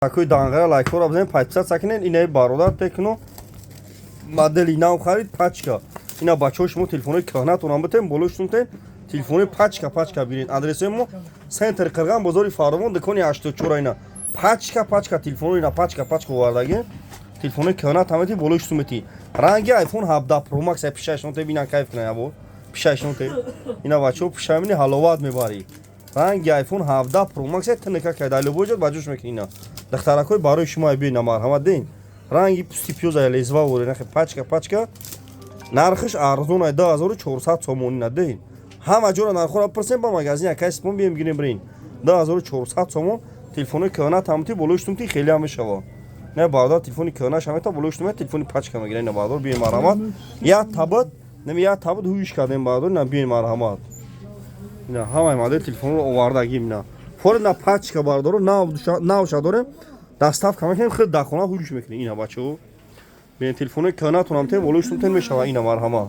Такои данғара лайкҳоро бизанед, подписаться кунед. Инаи бародар Текно модели нав харид, пачка. Ина, бачаҳо, шумо телефонои кӯҳнатонам битен, болои тен телефонои пачка пачка биред. Адресои мо: центр Қирған, бозори Фаровон, дукони 84. Ина пачка пачка телефоно, ина пачка пачка овардаги. Телефонои кӯҳна тамети, болои шумети. Ранги iPhone 17 Pro Max я пишашон те, бинан, кайф кунан. Ябо пишашон те. Ина, бачаҳо, пишамини ҳаловат мебарӣ. Ранги iPhone 17 Pro Max я тнка кайда любой ҷо ба ҷош мекунӣ. Ина, духтаракҳои, барои шумо бина, марҳамат, дин ранги пусти пёза лезва воре нахе, пачка пачка. Нархиш арзон ай, 2400 сомонӣ. Надин, ҳама ҷора нархҳоро пурсем, ба магазин якай сипон бием, гирем, бирин. 2400 сомон. Телефонои кӯҳна тамти, болои штумти, хеле ҳам мешава. Не, бародар, телефони кӯҳна шамета, болои штуме телефони пачка мегира. Ина, бародар, биен, марҳамат. Як табат неми, як табат ҳуиш кардем, бародар. Ина, биен, марҳамат. Ина ҳамаи модели телефонро овардагим. Ина фори на пачка, бародаро, навша дорем, доставка мекунем, худ дар хона ҳуиш мекунем. Ина, бачаҳо, биен, телефонои кӯҳнатонам те, болои штумтен мешава. Ина, марҳамат.